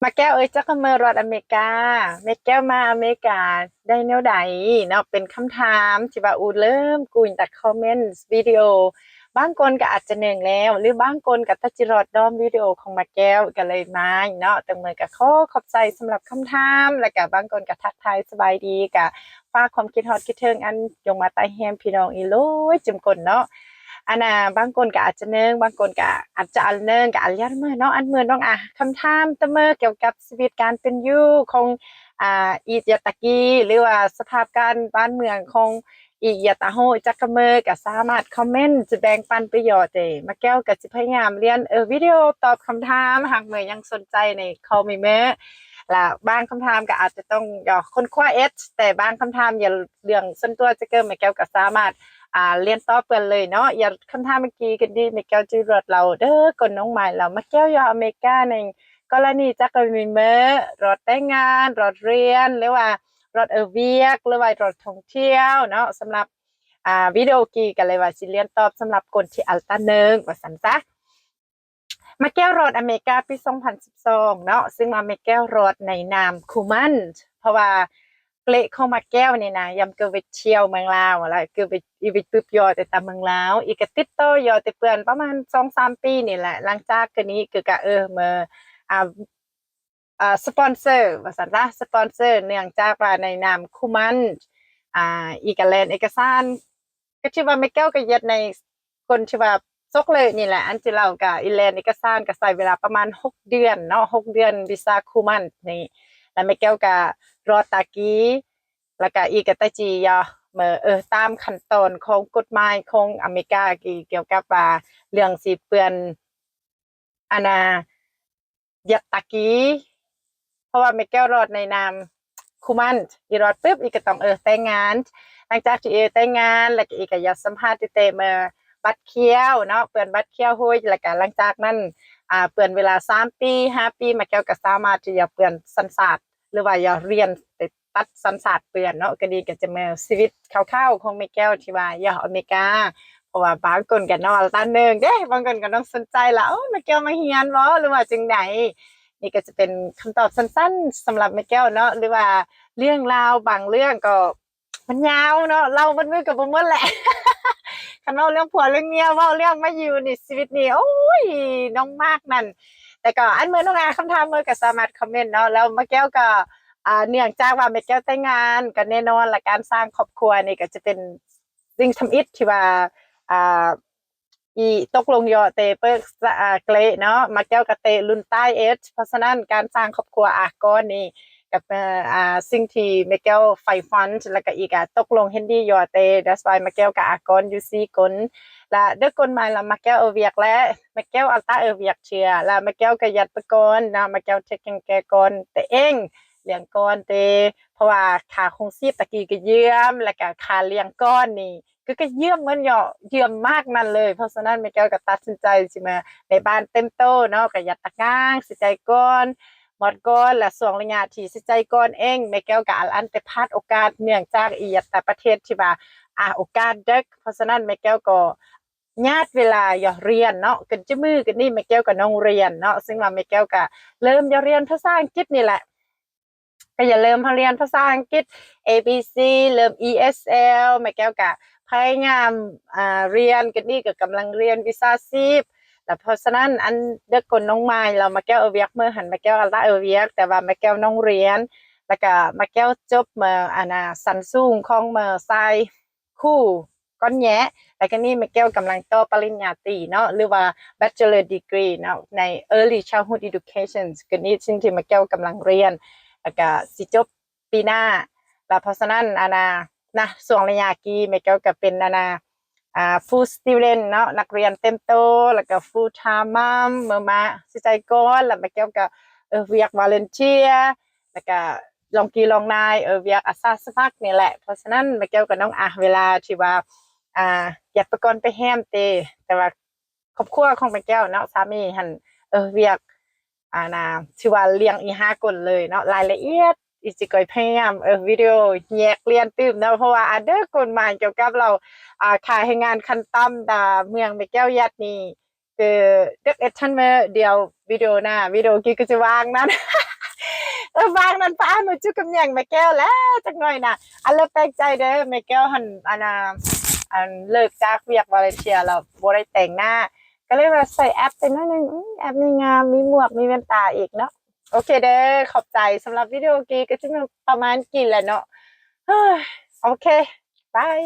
ມາແກ້ວເອີຍ ຈັກກະເມີລັດອາເມລິກາ, ແມ່ແກ້ວມາອາເມລິກາໄດ້ແນວໃດເນາະ? ເປັນຄຳຖາມທີ່ວ່າອູເລີ່ມກຸນຕາມຄອມເມັນວິດີໂອ. ບາງຄົນກໍອາດຈະເໜິງແລ້ວ ຫຼືບາງຄົນກໍຕັດຊິລອດດອມວິດີໂອຂອງມາແກ້ວກໍເລີຍມາເນາະ. ແຕ່ເມີກໍຂໍຂອບໃຈສຳລັບຄຳຖາມ ແລ້ວກໍບາງຄົນກໍທັກທາຍສະບາຍດີ ກໍຝາກຄວາມຄິດຮອດຄິດເຖິງອັນຢົງມາໃຕ້ແຮມພີ່ນ້ອງອີໂຫຼຍຈຸມກົນເນາະ. ອັນນ່າ ບາງຄົນກໍອາດຈະເໜິງ ບາງຄົນກໍອາດຈະອັນເໜິງ ກໍອັນລຽນເມີເນາະ. ອັນເມີນ້ອງອາ ຄຳຖາມຕະເມີກ່ຽວກັບຊີວິດການເປັນຢູ່ຂອງ ອາ ອີກຢາຕະກີ ຫຼືວ່າສະພາບການບ້ານເມືອງຂອງອີກຢາຕະໂຮ ຈັກກະເມີກໍສາມາດຄອມເມັນ ຈະແບ່ງປັນໄປຢໍເຕ. ມາແກ້ວກໍຊິພະຍາຍາມລຽນ ເອີ ວິດີໂອຕອບຄຳຖາມ ຫາກເມີຍັງສົນໃຈໃນຄອມເມັນ ແລະ ບາງຄຳຖາມກໍອາດຈະຕ້ອງຢໍຄົ້ນຄວ້າເອດ ແຕ່ບາງຄຳຖາມຢາເລື່ອງສ່ວນຕົວຈັກເກີ ມາແກ້ວກໍສາມາດ ອາ ລຽນຕອບເພິ່ນເລີຍເນາະ. ຢາຄຳຖາມເມື່ອກີ້ກໍດີ ມາແກ້ວຈະລອດເລົ່າເດີ ຄົນນ້ອງໃໝ່ລາວ ມາແກ້ວຢູ່ອາເມລິກາໃນ ກໍລະນີຈັກກະມີເມີ ລອດແຕ່ງງານ ລອດຮຽນ ຫຼືວ່າລອດເອີວຽກ ຫຼືວ່າລອດທ່ອງທ່ຽວເນາະ. ສຳລັບ ອາ ວິດີໂອກີ້ກໍເລີຍວ່າຊິລຽນຕອບສຳລັບຄົນທີ່ອັນຕະເໜິງວ່າຊັ້ນຊະ. ມາແກ້ວລອດອາເມລິກາປີສອງພັນສິບສອງເນາະ ຊຶ່ງວ່າມາແກ້ວລອດໃນນາມຄູມັນ ເພາະວ່າເກລະຂອງມາແກ້ວນີ້ນະ ຍາມເກີດໄປທ່ຽວເມືອງລາວ ແລ້ວເກີດໄປ ອີກໄປປຶບຢໍແຕ່ຕາມເມືອງລາວ ອີກກໍຕິດຕໍ່ຢໍແຕ່ເພິ່ນປະມານສອງສາມປີນີ້ແຫຼະ. ຫຼັງຈາກຄືນີ້ຄືກະ ເອີ ເມີ ອາ ອາ ສະປອນເຊີວ່າຊັ້ນຊະ ສະປອນເຊີ ເນື່ອງຈາກວ່າໃນນາມຄູມັນ ອາ ອີກກະແລ່ນເອກະສານ ກໍຖືວ່າແມ່ແກ້ວກໍເຮັດໃນຄົນທີ່ວ່າສົກເລີຍນີ້ແຫຼະ. ອັນທີ່ລາວກໍອີແລ່ນເອກະສານກໍໃຊ້ເວລາປະມານຫົກເດືອນເນາະ ຫົກເດືອນວີຊາຄູມັນນີ້ ແລ້ວແມ່ແກ້ວກໍລອດຕາກີ ແລ້ວກໍອີກກໍຕາຈີ ເອີ ຕາມຂັ້ນຕອນຂອງກົດໝາຍຂອງອາເມລິກາ ກ່ຽວກັບວ່າເລື່ອງຊິເປື້ອນ ອັນນ່າ ຢາຕະກີ ເພາະວ່າແມ່ແກ້ວລອດໃນນາມຄູມັນ ອີລອດປຶບ ອີກໍຕ້ອງ ເອີ ແຕ່ງງານ. ຫຼັງຈາກທີ່ ເອີ ແຕ່ງງານ ແລ້ວກໍອີກໍຢາກສຳພາດແຕ່ເມີບັດຂຽວເນາະ ເປື້ອນບັດຂຽວໂຮຍ ແລ້ວກໍຫຼັງຈາກນັ້ນ ອາ ເປື້ອນເວລາສາມປີ ຫ້າປີ ມາແກ້ວກໍສາມາດທີ່ຈະເປື້ອນສັນຊາດ ຫຼືວ່າຢາກລຽນ ຕັດສັນຊາດເປື້ອນເນາະ ກໍດີ ກໍຈະເມີຊີວິດຄ່າວໆຂອງແມ່ແກ້ວທີ່ວ່າຢູ່ອາເມລິກາ ເພາະວ່າບາງຄົນກໍເນາະ ຕາໜຶ່ງເດ້ ບາງຄົນກໍຕ້ອງສົນໃຈລະ ໂອ້ ແມ່ແກ້ວມາຮຽນບໍ່ ຫຼືວ່າຈັ່ງໃດ. ນີ້ກໍຈະເປັນຄຳຕອບສັ້ນໆສຳລັບແມ່ແກ້ວເນາະ ຫຼືວ່າເລື່ອງລາວບາງເລື່ອງກໍ ມັນຍາວເນາະ ເລົ່າໝົດມື້ກໍບໍ່ໝົດແຫຼະ. ຄັນເວົ້າເລື່ອງຜົວເລື່ອງເມຍ ເວົ້າເລື່ອງມາຢູ່ໃນຊີວິດນີ້ ໂອ້ຍ ນ້ອງມາກນັ້ນ. ແຕ່ກໍອັນເມື່ອນ້ອງອາຄຳຖາມເມີກໍສາມາດຄອມເມັນເນາະ ແລ້ວມາແກ້ວກໍ ອາ ເນື່ອງຈາກວ່າແມ່ແກ້ວແຕ່ງງານ ກໍແນ່ນອນລະ ການສ້າງຄອບຄົວນີ້ກໍຈະເປັນສິ່ງທຳອິດທີ່ວ່າ ອາ ອີຕົກລົງຢໍເຕເປີກ ອາ ເກລະເນາະ ມາແກ້ວກໍເຕລຸນໃຕ້ເອດ ເພາະສະນັ້ນການສ້າງຄອບຄົວອາກອນນີ້ ກັບ ເອີ ອາ ສິ່ງທີ່ແມ່ແກ້ວໃຝ່ຝັນ ແລ້ວກໍອີກ ອາ ຕົກລົງເຫັນດີຢໍເຕ that's why ມາແກ້ວກັບອາກອນຢູ່ສີ່ຄົນ ແລະ ເດີກົນໝາຍລະ ມາແກ້ວເອີວຽກ ແລະ ມາແກ້ວອັນຕະເອີວຽກເທື່ອ ແລະ ມາແກ້ວກໍຍັດປະກອນເນາະ ມາແກ່ວເທັກແຄນແກ່ກ່ອນເຕເອງ ລ້ຽງກ່ອນເຕ ເພາະວ່າຄ່າຄອງຊີບຕະກີ້ກໍເຢືມ ແລ້ວກໍຄ່າລ້ຽງກ່ອນນີ້ ຄືກໍເຢືມເງິນເຍາະ ເຢືມມາກນັ້ນເລີຍ. ເພາະສະນັ້ນ ແມ່ແກ້ວກໍຕັດສິນໃຈຊິມາແມ່ບ້ານເຕັມໂຕເນາະ ກໍຢາກຕະກາງ ຊິຈ່າຍກ່ອນ ໝົດກ່ອນ ແລະ ຊ່ວງໄລຍະທີ່ຊິຈ່າຍກ່ອນເອງ ແມ່ແກ້ວກໍອັນແຕ່ພາດໂອກາດ ເນື່ອງຈາກອີກຕ່າງປະເທດທີ່ວ່າ ອາ ໂອກາດເດິກ. ເພາະສະນັ້ນ ແມ່ແກ້ວກໍຍາດເວລາຢາກຮຽນເນາະ ກໍຈະມື້ກັນນີ້ ແມ່ແກ້ວກໍນ້ອງຮຽນເນາະ ຊຶ່ງວ່າແມ່ແກ້ວກໍເລີ່ມຢາກຮຽນພາສາອັງກິດນີ້ແຫຼະ. ກໍຢ່າເລີ່ມຮຽນພາສາອັງກິດ ເອ ບີ ຊີ ເລີ່ມ ອີ ເອສ ແອລ ແມ່ແກ້ວກະພະຍາຍາມ ອາ ຮຽນ ກໍນີ້ກໍກຳລັງຮຽນວິຊາຊີບ ແລ້ວເພາະສະນັ້ນ ອັນເດັກຄົນນ້ອງໃໝ່ ແລ້ວມາແກ້ວເອີວຽກ ເມື່ອຫັ້ນມາແກ້ວອາລາເອີວຽກ ແຕ່ວ່າມາແກ້ວນ້ອງຮຽນ ແລ້ວກະມາແກ້ວຈົບ ມາ ອັນນ່າ ຊັ້ນສູງຂອງມາສາຍ ຄູ ກ່ອນແຍະ ແລ້ວກໍນີ້ແມ່ແກ້ວກຳລັງຕໍ່ປະລິນຍາຕີເນາະ ຫຼືວ່າ Bachelor Degree ເນາະ ໃນ Early Childhood Education ກໍນີ້ ສິ່ງທີ່ແມ່ແກ້ວກຳລັງຮຽນ ແລ້ວກໍຊິຈົບປີໜ້າ ແລ້ວເພາະສະນັ້ນ ອັນນ່າ ນະ ຊ່ວງໄລຍະກີ້ ແມ່ແກ້ວກໍເປັນ ອັນນ່າ ອ່າ Full Student ເນາະ ນັກຮຽນເຕັມໂຕ ແລ້ວກໍ Full Time Mom ເມື່ອມາຊິໃຈກ່ອນ ແລ້ວແມ່ແກ້ວກໍ ເອີ ວຽກ volunteer ແລ້ວກະລອງກີລອງນາຍ ເອີ ວຽກອາສາສະໝັກນີ້ແຫຼະ. ເພາະສະນັ້ນ ແມ່ແກ້ວກັບນ້ອງອາ ເວລາທີ່ວ່າ ອາ ຢາກໄປກ່ອນໄປແຮມເຕ ແຕ່ວ່າຄອບຄົວຂອງແມ່ແກ້ວເນາະ ສາມີຫັ້ນ ເອີ ວຽກ ອັນນ່າ ຖືວ່າລ້ຽງອີ່ຫ້າຄົນເລີຍເນາະ ລາຍລະອຽດ ອີຊິກອຍພະຍາຍາມ ເອີ ວິດີໂອແຍກລຽນຕື່ມເນາະ ເພາະວ່າ ອາ ເດີກກົນໝາຍກ່ຽວກັບລາວ ອາ ຄ່າແຮງງານຂັ້ນຕ່ຳ ດາເມືອງແມ່ແກ້ວຍັດນີ້ ຄືເດັກເອັດທັນເມີ ດຽວວິດີໂອໜ້າ ວິດີໂອກີ້ກໍຈະວ່າງນັ້ນ ເອີ ວາງນັ້ນປະອານຸຈຸກັບຫຍັງແມ່ແກ້ວແຫຼະ ຈັກໜ້ອຍນະ. ອັນ ແລ້ວແປກໃຈເດີ ແມ່ແກ້ວຫັ້ນ ອັນນ່າ ອັນ ເລີກຈາກວຽກວອລເນເທຍແລ້ວບໍ່ໄດ້ແຕ່ງໜ້າ ກໍເລີຍວ່າໃສ່ແອັບໄປໜ້ອຍໜຶ່ງ. ອືມ ແອັບນີ້ງາມ ມີໝວກ ມີແວ່ນຕາອີກເນາະ. ໂອເຄເດີ ຂອບໃຈ. ສຳລັບວິດີໂອກີ້ກໍຈະມີປະມານກີ້ແຫຼະເນາະ. ເຮີ້ຍ ໂອເຄ ບາຍ.